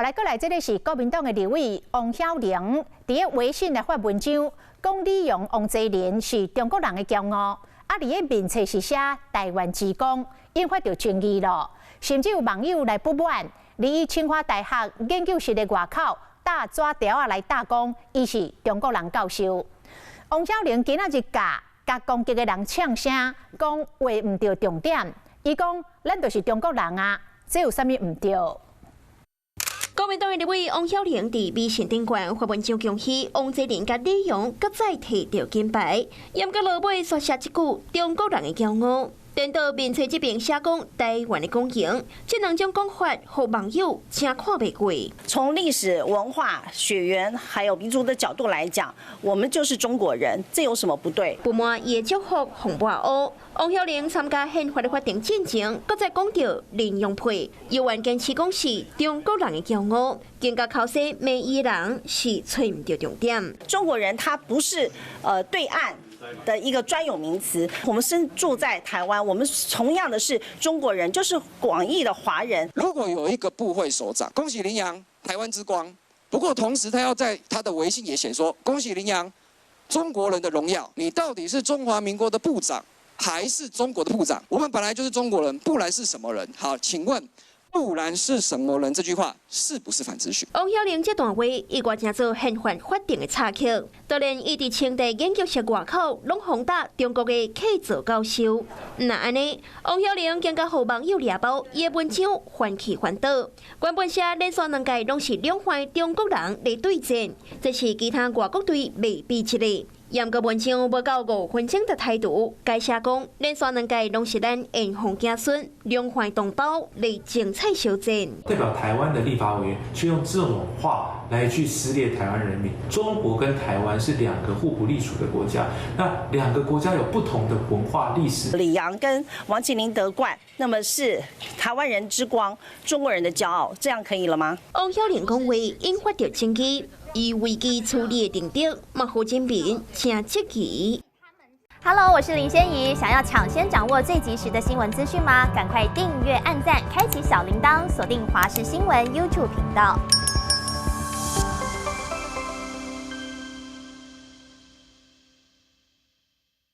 來過來，這个是國民黨的立委王曉玲，佇个微信來發文章，講李陽、王澤林是中國人的驕傲，啊，佇个面冊是寫台灣之光，引發著爭議咯。甚至有網友來不滿，佇清華大學研究室的外口搭紙條仔來貼講，伊是中國人教授。王曉玲今仔日共攻擊的人嗆聲，講話毋著重點。伊講咱就是中國人啊，這有啥物毋對？國民黨的立委王曉玲佇微信頂懸發文章恭喜王澤林佮李陽閣再提著金牌，毋過落尾煞寫一句中國人的驕傲。顛倒面冊這邊寫講台灣的光榮，這兩種講法，予網友誠看袂過。從歷史文化、血緣還有民族的角度來講，我們就是中國人，這有什麼不對？不滿伊的祝福予抹烏，王曉玲參加憲法的法庭進前，閣再講著認養配，猶原堅持講是中國人的驕傲，更加口說罵伊的人是揣毋著重點。中國人他不是對岸的一個專有名詞，我們身住在台灣，我們同樣的是中國人，就是廣義的華人。如果有一個部會首長，恭喜麟洋，台灣之光。不過同時他要在他的微信也寫說，恭喜麟洋，中國人的榮耀。你到底是中華民國的部長，還是中國的部長？我們本來就是中國人，不然是什麼人？好，請問，不然是什麼人？這句話是不是反諮詢？王曉玲這段話，意外成做憲法法庭的插曲。就連伊佇清大研究室外口，攏予貼中國的客座教授。若按呢，王曉玲更加予網友掠包，伊的文章翻起翻倒。原本寫連續兩屆攏是兩岸中國人來對戰，這是其他外國隊袂比一个。毋過文章無夠5分鐘就台獨，改寫講連續兩屆攏是咱炎黃子孫、兩岸同胞來精彩相戰。代表台灣的立法委員卻用這種話來去撕裂台灣人民。中國跟台灣是兩個互不隸屬的國家，那兩個國家有不同的文化歷史。李陽跟王齊麟得冠，那麼是台灣人之光，中國人的驕傲，這樣可以了嗎？王曉玲講話引發著爭議。伊危機處理的定定，嘛予人民誠質疑。 Hello，我是林仙怡，想要搶先掌握最及時的新聞資訊嗎？趕快訂閱、按讚、開啟小鈴鐺，鎖定華視新聞 YouTube 頻道。